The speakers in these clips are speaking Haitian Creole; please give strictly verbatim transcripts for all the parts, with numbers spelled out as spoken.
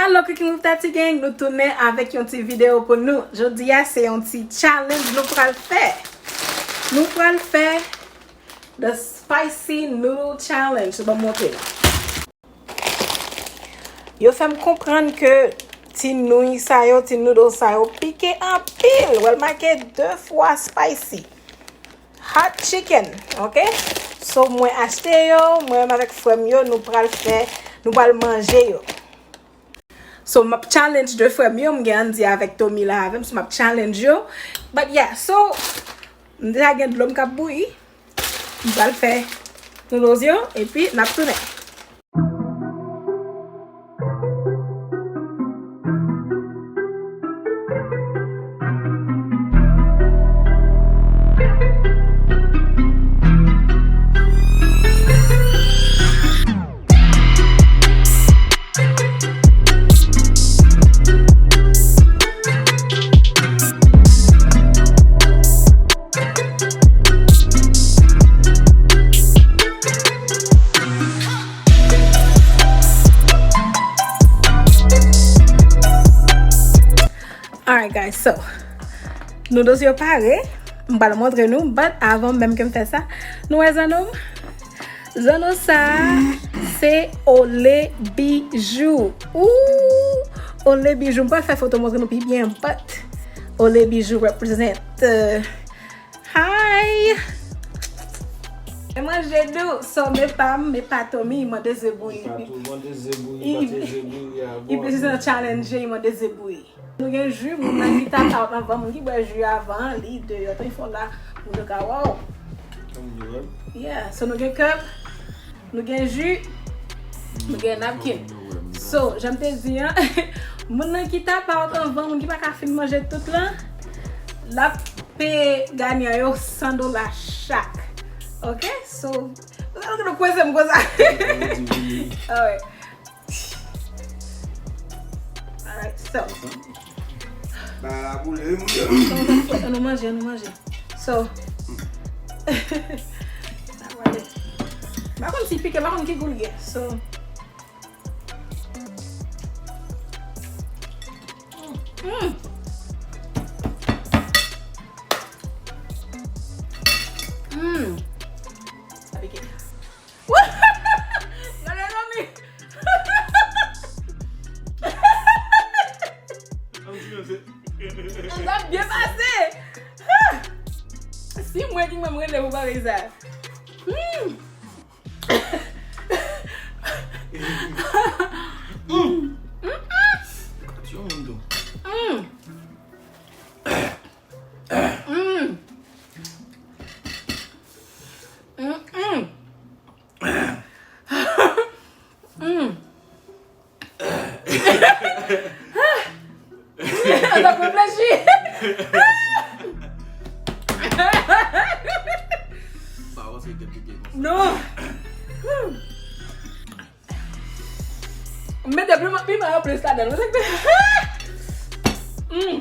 Hello Cooking with Tati Gang, nou tounen avèk yon ti videyo pou nou. Jodi a se yon ti challenge nou pral fè. Nou pral fè the spicy noodle challenge. Ban m montre nou. Yo fè m konprann ke ti nouy sa yo, ti noodle sa yo pike anpil. Wè l make de fwa spicy. Hot chicken, ok? So, mwen achte yo, mwen menm avèk frè m yo, nou pral fè, nou pral manje yo. So, m ap challenge de frè m yo, m gen Andy avèk Tommy la avè m, so m ap challenge yo. But yeah, so, m deja gen dlo m k ap bouyi. M pral fè noodles yo, epi n ap tounen. Alright guys, so noodles yo pare. M pral montre nou, but avan menm ke m fè sa, nou wè zanno m? Zanno sa se Ole Bijou. Ooh, Ole Bijou. M pral fè foto montre nou pi byen, but Ole Bijou represent. Hi! E manje dou, so me pa m, me pa Tommy, mande ze bouyi. Pa tou mande ze bouyi, mande ze bouyi a. Li bezwen challenge, li mande ze bouyi. Nou gen ji, moun nan ki tap out anvan, moun ki bwè ji avan, li deyò, tan fò la, moun yo ka wè w. Yeah, so nou gen cup, nou gen ji, nou gen napkin. So, jan m te di an, moun nan ki tap out anvan, moun ki pa ka fin manje tout lan, l ap peye ganyan yo san dola chak. Ok? So, nou kweze m konsa. Alright. Alright, so. Ba la boule, wi, moun yo. Ann nou manje, ann nou manje. So. N ap gade. M pa konn si pike, m pa konn ki gou l gen. So. Mm. Mm. Sa pike. Gade zanmi. Sa byen pase. Si mwen ki mwen m rele pou bagay sa. Hmm. Hmm. Hmm. Hmm. Mm. Mm-mm. Mm. Sa reflechi. Pa panse ke pike konsa. Non. M mete piman, piman an plis ladan l. Mm.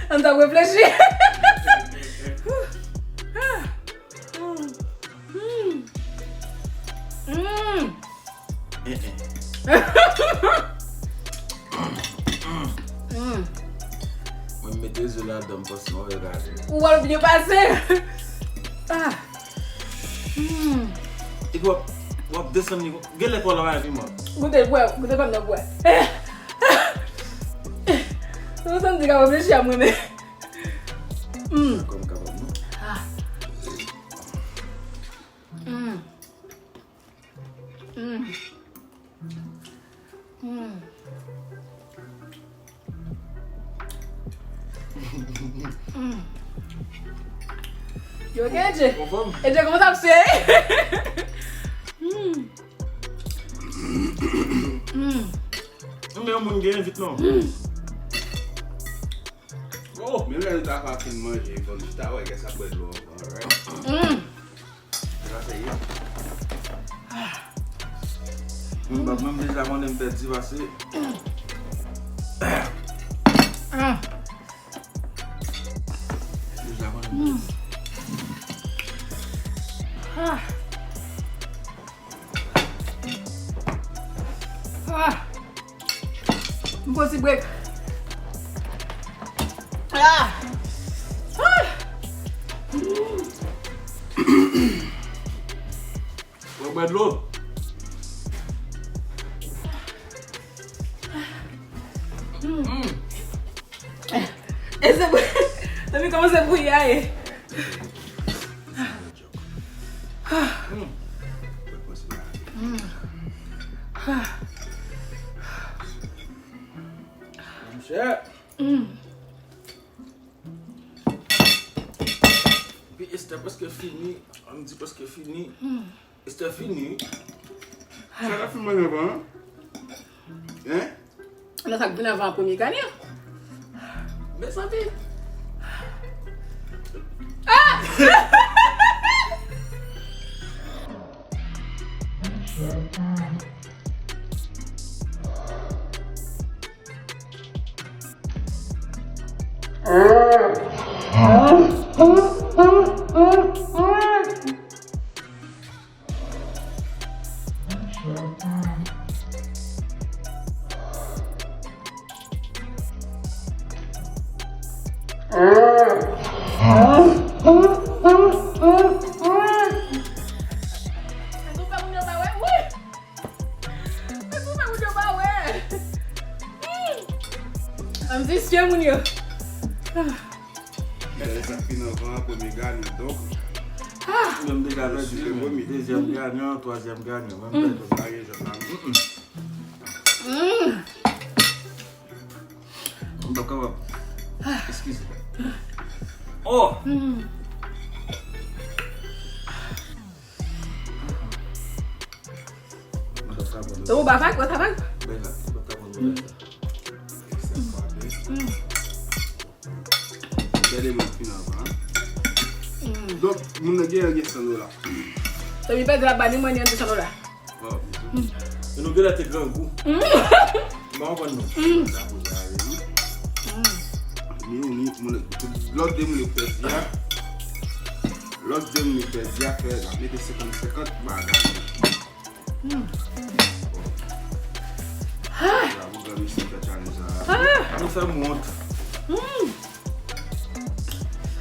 Ann t ap reflechi. Mm. Mm. Mm. Mm. Mwen mete zo ladan, m panse mwen gade. Ou wè l byen pase. Ah. Hmm. Epi w ap, w ap desann li. Genlè fò w lave piman. Goute, bwè, goute pa m nan bwè. Ou santi ka reflechi a mwen menm. Hmm. Kòm kapab, non? Ah. Hmm. Hmm. Hmm. Hmm. Yo, gen Edje. Konfòm? Edje, kòman sa ap se? Hmm. Hmm. Men yon moun gen vit non. Hmm. Oh, men lè nou ta ka fin manje, fò nou ta wè kè sa bwè dlo anvan, right? Hmm. Sa se ye. M pa menm deja konnen m pèdi pase. Deja konnen m pèdi. Ah. M pran ti brek. Ah! Ah! Mwen bwè dlo. Mm. E se pou, depi kòmanse bouyi a ye. Mm. Monchè. Mm. Epi Esther prèske fini. Ann di prèske fini. Mm. Esther fini. Sa k ap fin manje avan an? Hein? Nan sa k vin avan an premye gade. Mezanmi. Ah! Ann visye moun yo. Gade sa k fin avan an, premye gade, donk. Ah! Menm deja pèdi, men dezyèm gade, twazyèm gade, menm pèdi. Mm. M p ap kapab. Eskize. Oh! Mm. Mwen t ap ka pran. Ou pa vag, ou pa vag? Ben la, mwen t ap ka pran bagay sa. Sa pa de. Mm. Gade mwen fin avan. Mm. Donk, moun nan gen, gen san dola. Depi pèdi la, ba li mwen, li an san dola. Oh. Mm. E nou genlè te grangou. Mm. M pa konprann non. Mm. Sa pou sa ale, wi. Mm. Ni, ni, moun, lòt de moun yo pèdi a. Lòt de moun yo pèdi a, fè, la mete senkant senkant, bagay. Hmm. Bravo, grann mesye, fè challenge la. Ah! Nou fè m wont. Hmm.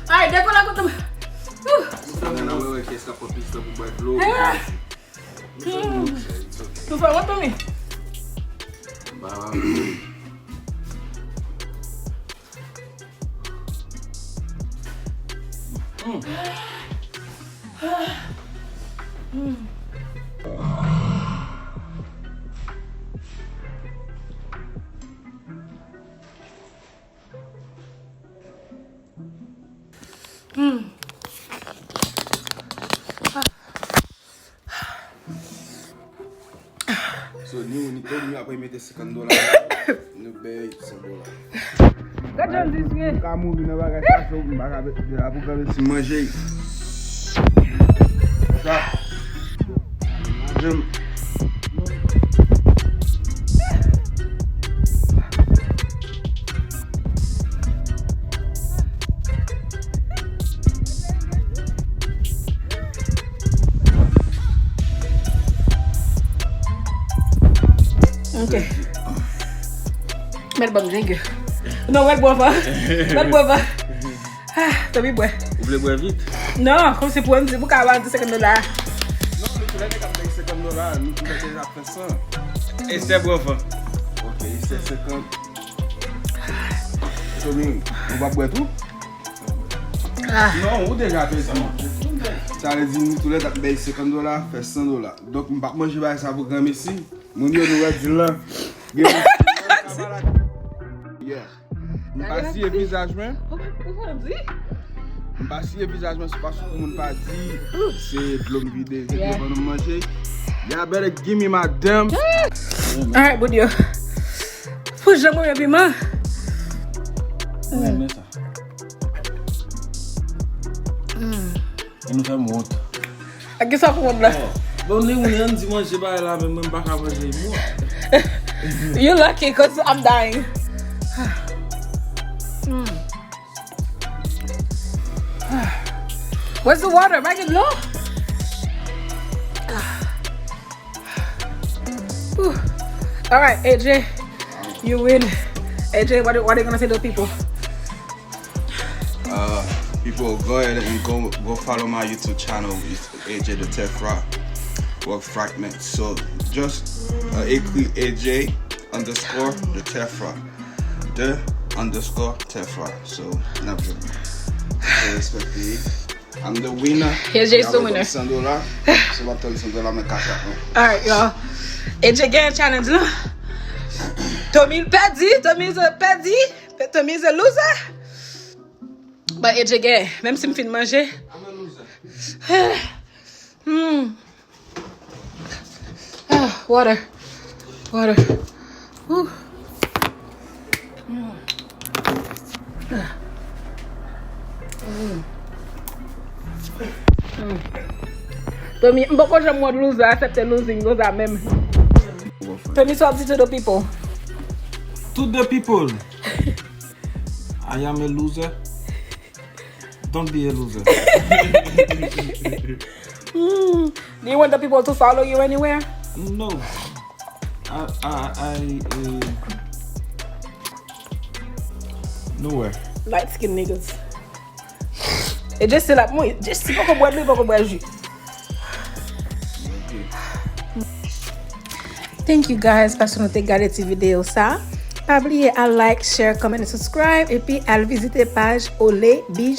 Ay, dekola kote m. Ouh. Nou fè m wont. Nan wè, wè, kès k ap pran plis tan pou bwè dlo. Ah! Nou fè m wont, it's okay. Nou fè wont, Tommy. Ba, ba. So, ni ou, ni Tommy, apre mete senkant dola, nou bay san dola. Gad jan l disye. M ka mouri nan bagay sa, so, m pa ka mete de la pou gade si m manje. Sa. Janm. Ok. Mèt ban m djeng. Non, mèt bwè pa. Mèt bwè pa. Ah, tanpri bwè. Ou vle bwè vit? Non, kòmsi pou m di, pou ka ba di senkant dola. Non, nou tou lè nèg ap bay senkant dola, nou tou lè nèg ap fè san. Esther bwè avan. Ok, Esther senkant. Tommy, ou pa bwè tou? Ah. Non, ou deja pèdi. Sa vle di nou tou lè t ap bay senkant dola, fè san dola. Donk, m p ap manje bagay sa pou granmesi. Moun yo, nou wè dil la. Gen yeah. M pa siye vizaj mwen. Ou, ou, ou di? M pa siye vizaj mwen, se paske pou moun pa di se dlo m vide, se devan nou manje. Y'all better give me my damn. Alright, bon yo. Pou jan mwen piman. Mwen renmen sa. Mm. E nou fè m wont. Ak kisa pou wont la? Oh. Bon, ni moun, ann di manje bagay la, men mwen m pa ka manje. You lucky, 'cause I'm dying. Mm. Where's the water? Ba gen dlo? Whew. Alright, A J. You win. A J, what, what are you gonna say to the people? Uh, people, go ahead and go go follow my YouTube channel. It's A J the Tefra. Work fragment. So just uh, écrit A J underscore the Tefra. The underscore Tefra. So n ap jwenn. So respect. I'm the winner. A J is the winner. San dola. So w ap tande san dola men kaka. Alright, y'all. A J gen challenge lan. Tommy pèdi, Tommy is a pèdi, Tommy is a loser. But A J gen, menm si m fin manje. I'm a loser. Hmm. Ah, water. Water. Whew. Mm. Ah. Mm. Mm. Tommy, m poko janm wè loser aksepte losing konsa menm. Tommy, so up to the people. To the people. I am a loser. Don't be a loser. Hmm. Do you want the people to follow you anywhere? No. I, I, I, uh, nowhere. Light skin niggas. E Jesse la, mwen, Jesse poko bwè dlo, poko bwè ji. Thank you guys, paske nou te gade ti videyo sa. Pa bliye al like, share, comment and subscribe. Epi al vizite paj Ole Bijoux.